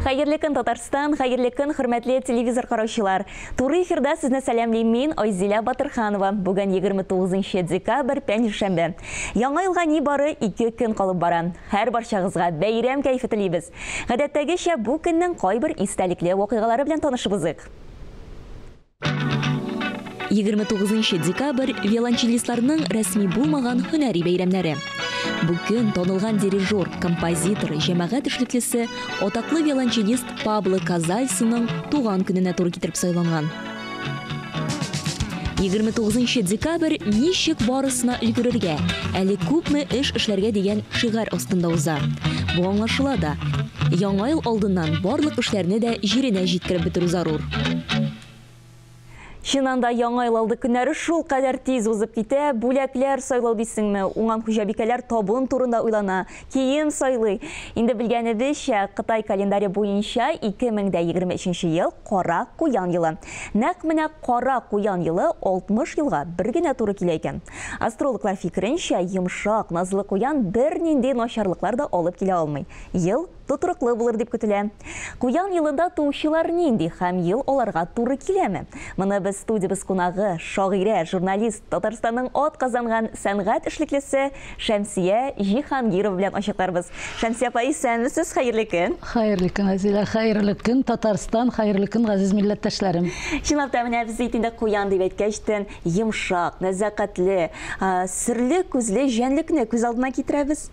Хәерле көн, Татарстан, хәерле көн, хөрмәтле телевизор караучылар. Туры эфирда сезне сәламлим мин, Айзилә Батырханова. Бүген 29 декабрь, пәнҗешәмбе. Яңа елга нибары 2 көн калып бара. Һәр барчагызга бәйрәм кәефе телибез. Гадәттәгечә, бу көннең кайбер истәлекле вакыйгалары белән танышып узыйк. 29 декабрь виолончелистларның рәсми булмаган һөнәри бәйрәмнәре. Бу көн танылган дирижер, композитор, җәмәгать эшлеклесе, атаклы виолончелист Пабло Казальсының туган көненә туры китереп сайланган. 29 декабрь ничек барысына өлгерергә, әле күпме эш эшләргә дигән шигарь астында уза. Бу аңлашыла да. Яңа ел алдыннан барлык эшләрне дә җиренә җиткереп бетерү зарур. Чыннан да яңа ел алды көннәре шул кадәр тиз узып китә, бүләкләр сайлау дисеңме, уңган хуҗабикәләр табын турында уйлана, кием сайлый. Инде белгәнебезчә, Кытай календаре буенча 2023 ел кара куян елы. Нәкъ менә кара куян елы 60 елга бер генә туры килә икән. Астрологлар фикеренчә, йомшак, назлы куян бернинди начарлыклар да алып килә алмый. Ел тотрыклы булыр дип көтелә. Куян елында туучылар нинди һәм ел аларга туры киләме? Моны без студиябез кунагы, шагыйрә, журналист, Татарстанның ат казанган сәнгать эшлеклесе Шәмсия Җиһангирова белән ачыкларбыз. Шәмсия апа, исәнмесез, хәерле көн. Хәерле көн, Азилә, хәерле көн, Татарстан, хәерле көн, газиз милләттәшләрем. Чынлап та, менә без бит инде куян дип әйткәч, йомшак, нәзакәтле, серле күзле җәнлекне күз алдына китерәбез.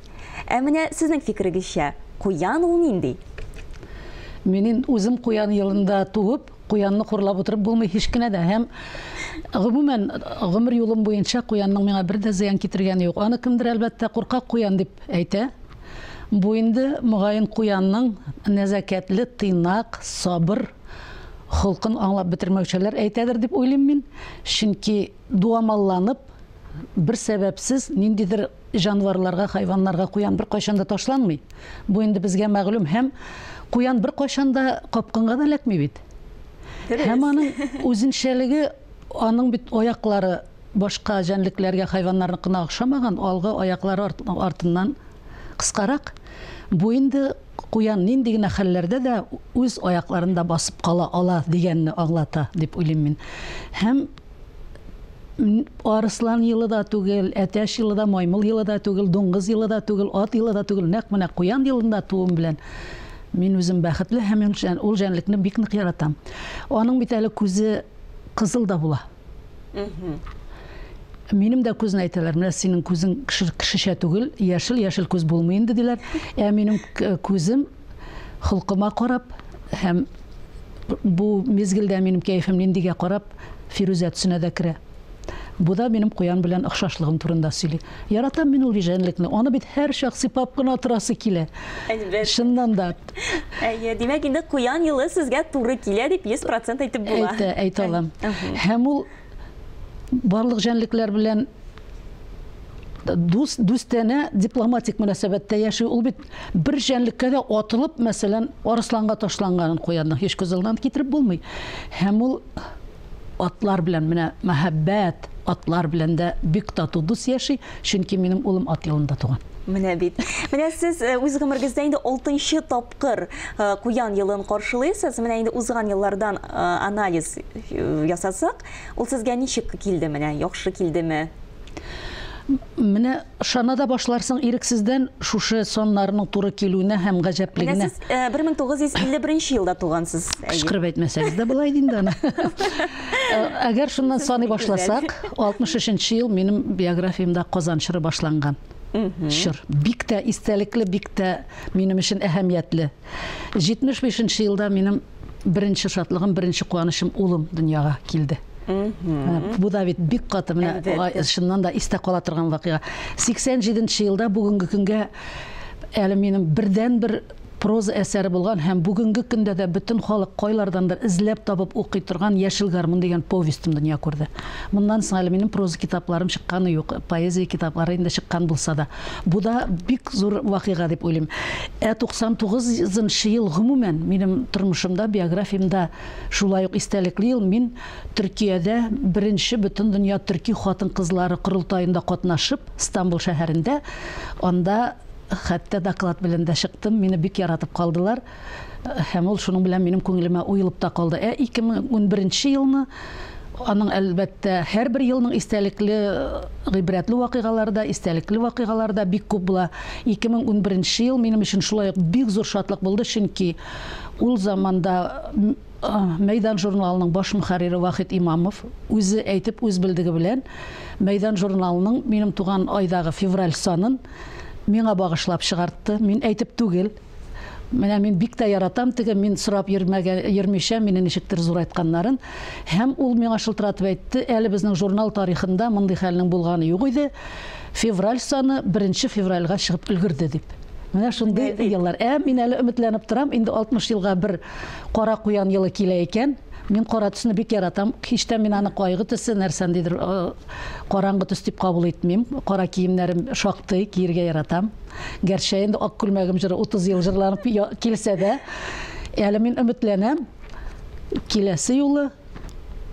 Ә менә сезнең фикерегезчә, куян ул нинди? Мин үзем куян елында туып, куянны хурлап утырып булмый һич кенә дә. Һәм гомумән, гомер юлым буенча куянның миңа бер дә зыян китергәне юк. Аны кемдер, әлбәттә, куркак куян дип әйтә. Бу инде, мөгаен, куянның нәзакәтле, тыйнак, сабыр холкын аңлап бетермәүчеләр әйтәдер дип уйлыйм мин. Чөнки дуамалланып, бер сәбәпсез ниндидер җанварларга, хайваннарга куян беркайчан да ташланмый. Бу инде безгә мәгълүм. Һәм куян беркайчан да капкынга да эләкми бит. Һәм аның үзенчәлеге, аның бит аяклары башка җәнлекләргә, хайваннарныкына охшамаган, алгы аяклары артыннан кыскарак. Бу инде куян нинди генә хәлләрдә дә үз аякларында басып кала ала дигәнне аңлата дип уйлыйм мин. Һәм арыслан елы да түгел, әтәч елы да, маймыл елы да түгел, дуңгыз елы да түгел, ат елы да түгел, нәкъ менә куян елында тууым белән мин үзем бәхетле һәм ул җәнлекне бик нык яратам. Аның бит әле күзе кызыл да була. Минем дә күзне әйтәләр, менә синең күзең кешечә түгел, яшел, яшел күз булмый инде диләр. Ә минем күзем холкыма карап һәм бу мизгелдә минем кәефем ниндигә карап, фирүзә төсенә дә керә. Бу да минем куян белән охшашлыгым турында сөйли. Яратам мин ул җәнлекне. Аны бит һәр чак сыйпап кына торасы килә. Әлбәттә. Чыннан да. Әйе, димәк инде куян елы сезгә туры килә дип 100% әйтеп була. Әйтә, әйтә алам. Һәм ул барлык җәнлекләр белән дус, дустанә дипломатик мөнәсәбәттә яши. Ул бит бер җәнлеккә дә атылып, мәсәлән, арысланга ташланганын куянның һич күз алдына китереп булмый. Һәм ул атлар белән, менә мәхәббәт атлар белән дә бик тату дус яши, чөнки минем улым ат елында туган. Менә бит. Менә сез үз гомергездә инде 6-нчы тапкыр куян елын каршылыйсыз. Менә инде узган еллардан анализ ясасак, ул сезгә ничек килде менә? Яхшы килдеме? Менә шана да башларсың ирексездән шушы саннарның туры килүенә һәм гаҗәплегенә. Менә сез 1951 елда тугансыз. Кычкырып әйтмәсәгез дә була иде инде аны. Әгәр шуннан саный башласак, 63 ел минем биографиямдә Казан чоры башланган чор. Бик тә истәлекле, бик тә минем өчен әһәмиятле. 75 елда минем беренче шатлыгым, беренче куанычым улым дөньяга килде. Бу да бит бик каты, менә чыннан да истә кала торган вакыйга. 87 елда бүгенге көнгә әле минем бердәнбер проза әсәре булган һәм бүгенге көндә дә бөтен халык кайлардандыр эзләп табып укый торган Яшел гармун дигән повестым дөнья күрде. Моннан соң әле минем проза китапларым чыкканы юк, поэзия китаплары инде чыккан булса да. Бу да бик зур вакыйга дип уйлыйм. Ә 99 ел гомумән минем тормышымда, биографиямдә шулай ук истәлекле ел. Мин Төркиядә беренче бөтен дөнья төрки хатын-кызлары корылтаенда катнашып, Стамбул шәһәрендә, анда хәтта доклад белән дә чыктым, мине бик яратып калдылар. Һәм ул шуның белән минем күңелемә уелып та калды. Ә 2011 елны аның, әлбәттә, һәрбер елның истәлекле, гыйбрәтле вакыйгалары да, истәлекле вакыйгалары да бик күп була. 2011 ел минем өчен шулай ук бик зур шатлык булды, чөнки ул заманда Мәйдан журналының баш мөхәррире Вахит Имамов үзе әйтеп, үз белдеге белән Мәйдан журналының минем туган айдагы февраль санын миңа багышлап чыгартты. Мин әйтеп түгел. Менә мин бик тә яратам теге мин сорап йөрмәгән, йөрмичә мине ничектер зурайтканнарын. Һәм ул миңа шылтыратып әйтте, әле безнең журнал тарихында мондый хәлнең булганы юк иде. Февраль саны 1 февральгә чыгып өлгерде дип. Менә шундый еллар. Ә мин әле өметләнеп торам, инде 60 елга бер кара куян елы килә икән. Мин кара төсне бик яратам. Һич тә мин аны кайгы төсе, нәрсәндидер караңгы төс дип кабул итмим. Кара киемнәрем шактый, киергә яратам. Гәрчә инде ак күлмәгем җыры 30 ел җырланып килсә дә, әле мин өметләнәм, киләсе юлы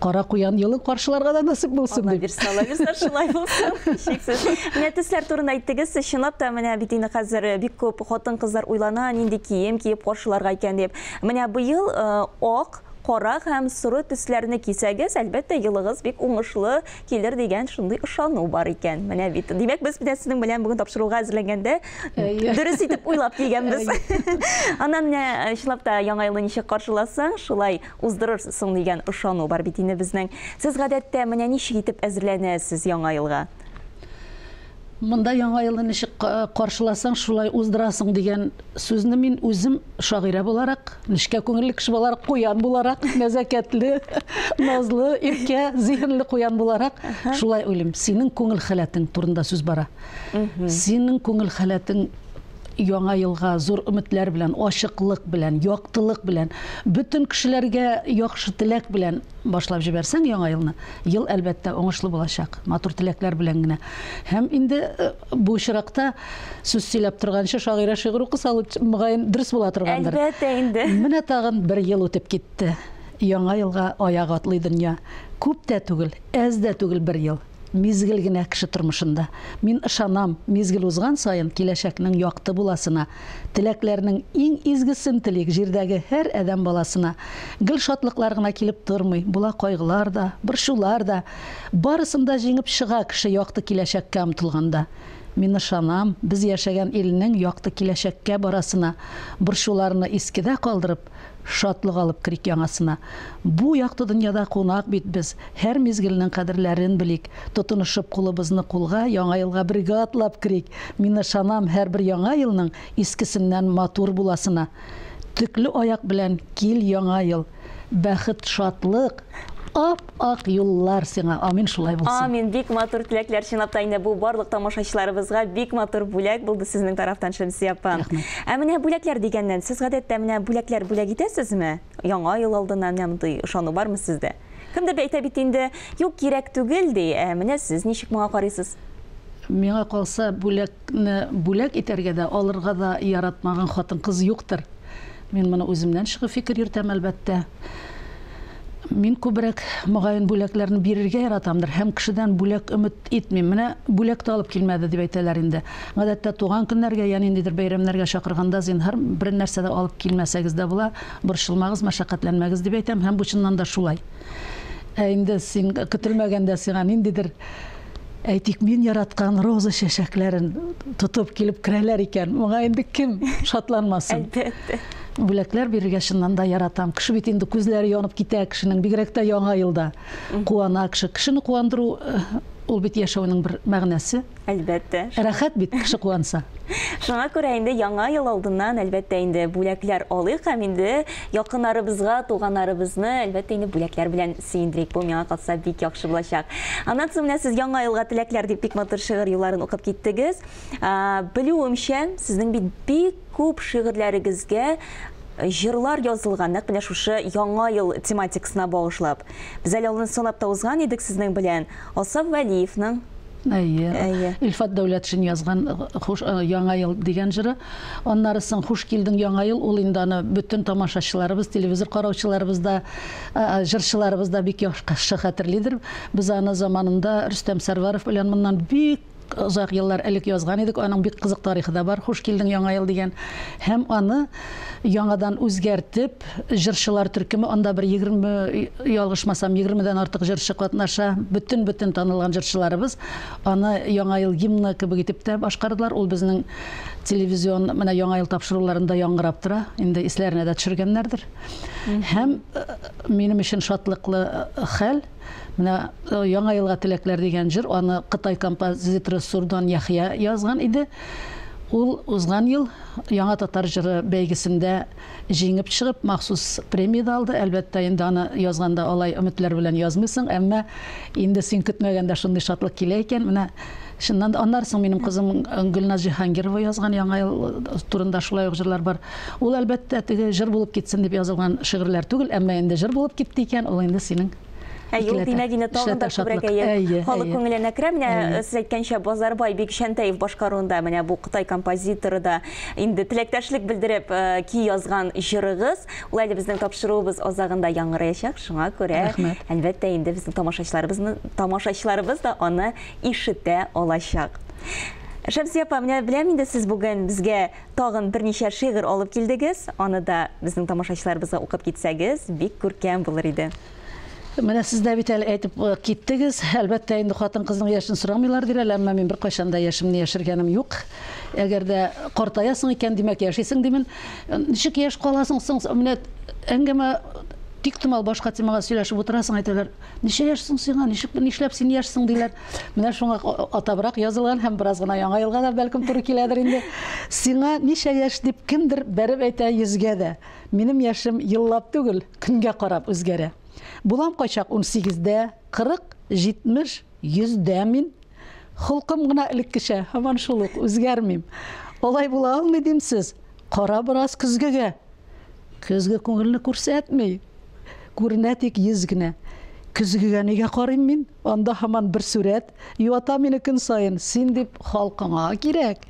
кара куян елын каршыларга да насыйп булсын дип. Алла бирсә, Алла бирсә, шулай булсын. Шиксез. Менә төсләр турында әйттегез, чынлап та менә бит инде хәзер бик күп хатын-кызлар уйлана, нинди кием киеп каршыларга икән дип. Менә быел ак, кара һәм соры төсләрне кисәгез, әлбәттә, елыгыз бик уңышлы килер дигән шундый ышану бар икән. Менә бит. Димәк, без менә сезнең белән бүген тапшыруга әзерләнгәндә дөрес итеп уйлап килгәнбез. Аннан менә чынлап та Яңа елны ничек каршыласаң, шулай уздырырсың дигән ышану бар бит инде безнең. Сез гадәттә менә ничек итеп әзерләнәсез Яңа елга? Монда Яңа елны ничек каршыласаң, шулай уздырасың дигән сүзне мин үзем шагыйрә буларак, нечкә күңелле кеше буларак, куян буларак, нәзакәтле, назлы, иркә, зиһенле куян буларак шулай уйлыйм. Синең күңел халәтең турында сүз бара. Синең күңел халәтең Яңа елга зур өметләр белән, ачыклык белән, яктылык белән, бөтен кешеләргә яхшы теләк белән башлап җибәрсәң Яңа елны, ел, әлбәттә, уңышлы булачак, матур теләкләр белән генә. Һәм инде бу очракта сүз сөйләп торганчы шагыйрә шигырь укыса, ул, мөгаен, дөрес була торгандыр. Әлбәттә инде. Менә тагын бер ел үтеп китте. Яңа елга аяк атлый дөнья. Күп тә түгел, әз дә түгел бер ел. Мизгел генә кеше тормышында. Мин ышанам, мизгел узган саен киләчәкнең якты буласына. Теләкләрнең иң изгесен телик җирдәге һәр адәм баласына. Гел шатлыклар гына килеп тормый, була кайгылар да, борчулар да. Барысын да җиңеп чыга кеше якты киләчәккә омтылганда. Мин ышанам, без яшәгән илнең якты киләчәккә барасына. Борчуларны искедә калдырып, шатлык алып керик яңасына. Бу якты дөньяда кунак бит без, һәр мизгелнең кадерләрен белик. Тотынышып кулыбызны кулга, Яңа елга бергә атлап керик. Мин ышанам, һәрбер Яңа елның искесеннән матур буласына. Төкле аяк белән кил, Яңа ел! Бәхет, шатлык, ап-ак юллар сиңа. Амин, шулай булсын. Амин. Бик матур теләкләр, чынлап та инде бу барлык тамашачыларыбызга бик матур бүләк булды сезнең тарафтан, Шәмсия апа. Рәхмәт. Ә менә бүләкләр дигәннән, сез гадәттә менә бүләкләр бүләк итәсезме? Яңа ел алдыннан менә мондый ышану бармы сездә? Кемдер әйтә бит инде, юк, кирәк түгел, ди. Ә менә сез ничек моңа карыйсыз? Миңа калса, бүләкне бүләк итәргә дә, алырга да яратмаган хатын-кыз юктыр. Мин моны үземнән чыгып фикер йөртәм, әлбәттә. Мин күбрәк, мөгаен, бүләкләрне бирергә яратамдыр һәм кешедән бүләк өмет итмим. Менә бүләк тә алып килмәде дип әйтәләр инде. Гадәттә туган көннәргә я ниндидер бәйрәмнәргә чакырганда, зинһар, бер нәрсә дә алып килмәсәгез дә була, борчылмагыз, мәшәкатьләнмәгез дип әйтәм һәм бу чыннан да шулай. Ә инде син көтелмәгәндә сиңа ниндидер, әйтик, мин яраткан роза чәчәкләрен тотып килеп керәләр икән, моңа инде кем шатланмасын? Әлбәттә. Бүләкләр бирергә чыннан да яратам. Кеше бит инде күзләре янып китә кешенең, бигрәк тә Яңа елда. Куана кеше. Кешене куандыру ул бит яшәүнең бер мәгънәсе. Әлбәттә. Рәхәт бит кеше куанса. Шуңа күрә инде Яңа ел алдыннан, әлбәттә инде, бүләкләр алыйк һәм инде якыннарыбызга, туганнарыбызны, әлбәттә инде, бүләкләр белән сөендерик. Бу миңа калса бик яхшы булачак. Аннан соң менә сез Яңа елга теләкләр дип бик матур шигырь юлларын укып киттегез. Белүемчә, сезнең бит бик күп шигырьләрегезгә җырлар язылган, нәкъ менә шушы Яңа ел тематикасына багышлап. Без әле алны санап та узган идек сезнең белән. Асаф Вәлиевның. Әйе. Әйе. Илфат Дәүләтшин язган Хуш Яңа ел дигән җыры. Аннары соң Хуш килдең Яңа ел, ул инде аны бөтен тамашачыларыбыз, телевизор караучыларыбыз да, җырчыларыбыз да бик яхшы хәтерлидер. Без аны заманында Рөстәм Сәрвәров белән моннан бик. Озак еллар элек язган идек, аның бик кызык тарихы да бар, Хуш килдең, Яңа ел дигән. Һәм аны яңадан үзгәртеп, җырчылар төркеме, анда бер 20, ялгышмасам, 20дән артык җырчы катнаша, бөтен-бөтен танылган җырчыларыбыз аны Яңа ел гимны кебек итеп тә башкардылар. Ул безнең телевизион менә Яңа ел тапшыруларында яңгырап тора, инде исләренә дә төшергәннәрдер. Һәм минем өчен шатлыклы хәл, Менә Яңа елга теләкләр дигән җыр, аны Кытай композиторы Сурдон Яхья язган иде. Ул узган ел Яңа татар җыры бәйгесендә җиңеп чыгып, махсус премия дә алды. Әлбәттә, инде аны язганда алай өметләр белән язмыйсың, әмма инде син көтмәгәндә шундый шатлык килә икән. Менә чыннан да аннары соң минем кызым Гөлназ Җиһангирова язган Яңа ел турында шулай ук җырлар бар. Ул, әлбәттә, теге җыр булып китсен дип язылган шигырьләр түгел, әмма инде җыр булып китте икән, ул инде синең Ә юл, димәк, инде тагын да күбрәк әйе, халык күңеленә керә. Менә сез әйткәнчә, Базарбай Бикчәнтәев башкаруында менә бу Кытай композиторы да инде теләктәшлек белдереп көй язган җырыгыз. Ул әле безнең тапшыруыбыз азагында яңгыраячак. Шуңа күрә, әлбәттә, инде безнең тамашачыларыбызны тамашачыларыбыз да аны ишетә алачак. Шәмсия апа, менә беләм инде сез бүген безгә тагын берничә шигырь алып килдегез. Аны да безнең тамашачыларыбызга укып китсәгез, бик күркәм булыр иде. Менә сез дә бит әле әйтеп киттегез. Әлбәттә, инде хатын-кызның яшен сорамыйлар диләр, әмма мин беркайчан да яшемне яшергәнем юк. Әгәр дә картаясың икән, димәк, яшисең димен. Ничек яшь каласың соң? Менә әңгәмә тиктомал башка темага сөйләшеп утырасың, әйтәләр, ничә яшь соң сиңа, ничек, нишләп син яшьсең, диләр. Менә шуңа атабрак язылган һәм бераз гына Яңа елга да бәлкем туры киләдер инде. Сиңа ничә яшь дип кемдер бәреп әйтә йөзгә дә. Минем яшем еллап түгел, көнгә карап үзгәрә. Булам кайчак унсигездә, 40, 70, йөздә мин. Холкым гына элеккечә, һаман шул ук, үзгәрмим. Алай була алмый димсез, кара бераз көзгегә. Көзге күңелне күрсәтми, күренә тик йөз генә. Көзгегә нигә карыйм мин? Анда һаман бер сурәт, юата мине көн саен, син дип халкыңа кирәк.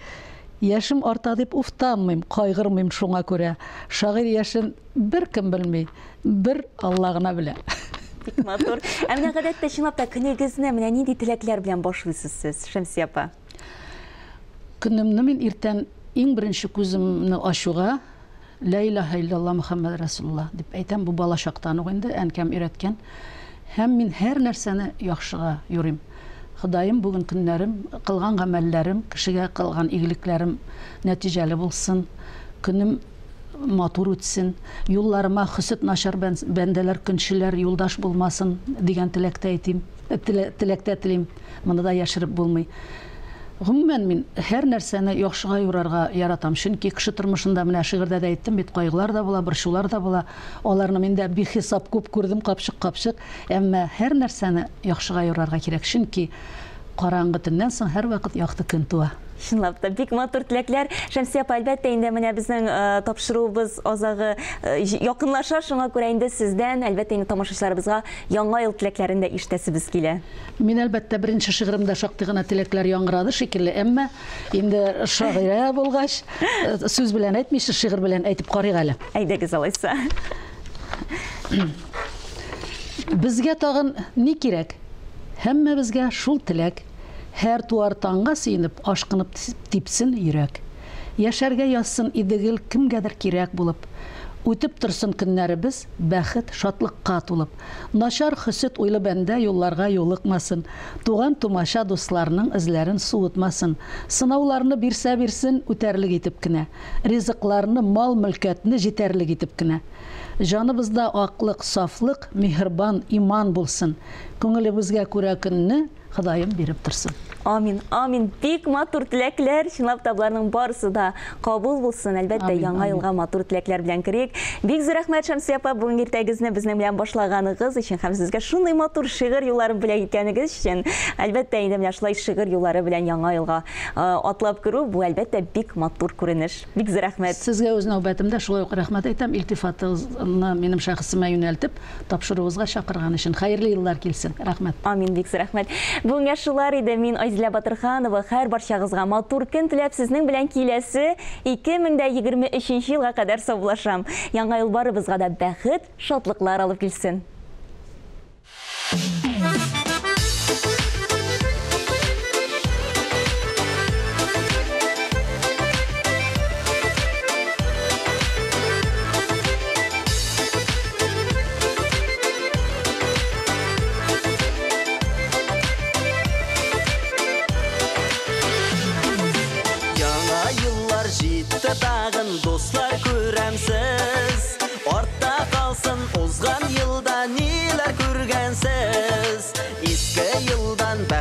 Яшем арта дип уфтанмыйм, кайгырмыйм шуңа күрә. Шагыйрь яшен беркем белми, бер Алла гына белә. Бик матур. Ә менә гадәттә чынлап та көнегезне менә нинди теләкләр белән башлыйсыз сез, Шәмсия апа? Көнемне мин иртән иң беренче күземне ачуга Лә илаһә иллялла Мөхәммәд рәсулулла дип әйтәм. Бу бала чактан ук инде әнкәм өйрәткән. Һәм мин һәр нәрсәне яхшыга юрыйм. Ходаем, бүген көннәрем, кылган гамәлләрем, кешегә кылган игелекләрем нәтиҗәле булсын. Көнем матур үтсен. Юлларыма хөсет начар бәндәләр, көнчеләр юлдаш булмасын дигән теләктә әйтим. Теләктә телим. Моны да яшереп булмый. Гомумән, мин һәр нәрсәне яхшыга юрарга яратам. Чөнки кеше тормышында, менә шигырьдә дә әйттем бит, кайгылар да була, борчулар да була. Аларны мин дә бихисап күп күрдем, капчык-капчык. Әмма һәр нәрсәне яхшыга юрарга кирәк. Чөнки караңгы төннән соң һәрвакыт якты көн туа. Чынлап та, бик матур теләкләр. Шәмсия апа, әлбәттә, инде менә безнең тапшыруыбыз азагы якынлаша, шуңа күрә инде сездән, әлбәттә, инде тамашачыларыбызга Яңа ел теләкләрен дә ишетәсебез килә. Мин, әлбәттә, беренче шигыремдә шактый гына теләкләр яңгырады шикелле, әмма инде шагыйрә булгач, сүз белән әйтмичә, шигырь белән әйтеп карыйк әле. Әйдәгез алайса. Безгә тагын ни кирәк? Һәммәбезгә шул теләк. Һәр туар таңга сөенеп, ашкынып типсен йөрәк. Яшәргә язсын иде гел кемгәдер кирәк булып. Үтеп торсын көннәребез бәхет, шатлыкка тулып. Начар хөсет уйлы бәндә юлларга юлыкмасын. Туган-тумача дусларның эзләрен суытмасын. Сынауларны бирсә бирсен, үтәрлек итеп кенә. Ризыкларны, мал-мөлкәтне җитәрлек итеп кенә. Җаныбызда аклык, сафлык, миһербан, иман булсын. Күңелебезгә күрә көнне Ходаем биреп торсын. Амин, амин. Бик матур теләкләр. Чынлап та боларның барысы да кабул булсын. Әлбәттә, яңа елга матур теләкләр белән керик. Бик зур рәхмәт, Шәмсия апа, бүгенге иртәгезне безнең белән башлаганыгыз өчен һәм сезгә шундый матур шигырь юлларын бүләк иткәнегез өчен. Әлбәттә, инде менә шулай шигырь юллары белән яңа елга атлап керү, бу әлбәттә бик матур күренеш. Бик зур рәхмәт. Сезгә үз нәүбәтемдә шулай ук рәхмәт әйтәм, илтифатыгызны минем шәхесемә юнәлтеп. Тапшыруыбызга чакырган өчен. Хәерле еллар килсен. Рәхмәт. Амин, бик зур рәхмәт. Бүгенгә шулар иде. Мин Айзилә Батырханова, һәр барчагызга матур көн теләп, сезнең белән киләсе 2023 елга кадәр саубуллашам. Яңа ел барыбызга да бәхет, шатлыклар алып килсен.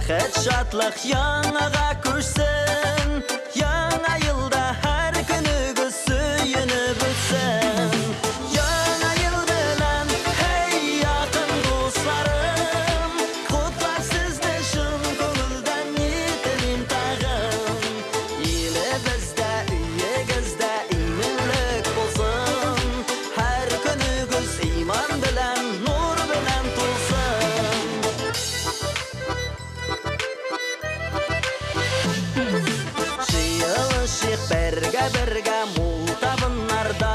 Бәхет, шатлык яңага күчсен. Яңа елда һәр көнегез сөенеп үтсен. Яңа ел белән, һей, якын дусларым, котлап сезне чын күңелдән ни телим тагын. Илебездә, өегездә иминлек булсын. Һәр көнегез иман белән, нур белән тулсын. Җыелышыйк бергә-бергә мул табыннарда,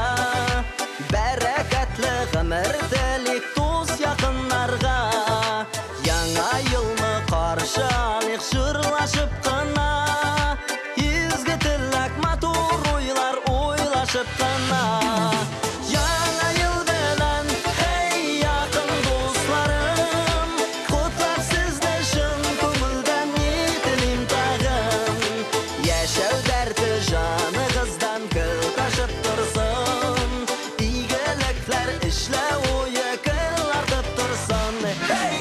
бәрәкәтле гомер телик дус якыннарга. Яңа елны каршы алыйк җырлашып кына, изге теләк, матур уйлар уйлашып кына. Яңа ел белән, һей, якын дусларым, котлап сезне чын күңелдән ни телим тагын. Яшәү дәрте җаныгыздан гел ташып торсын, игелекләр эшләү уе гел артып торсын. Hey!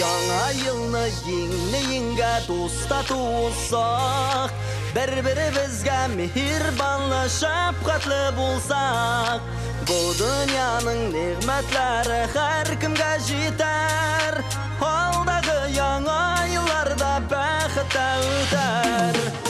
Яңа елны еңне еңгә дус тату булсак, бер-беребезгә миһербанлы, шәфкатьле булсак, бу дөньяның нигъмәтләре һәркемгә җитәр. Алдагы яңа елларда бәхеттә үтәр.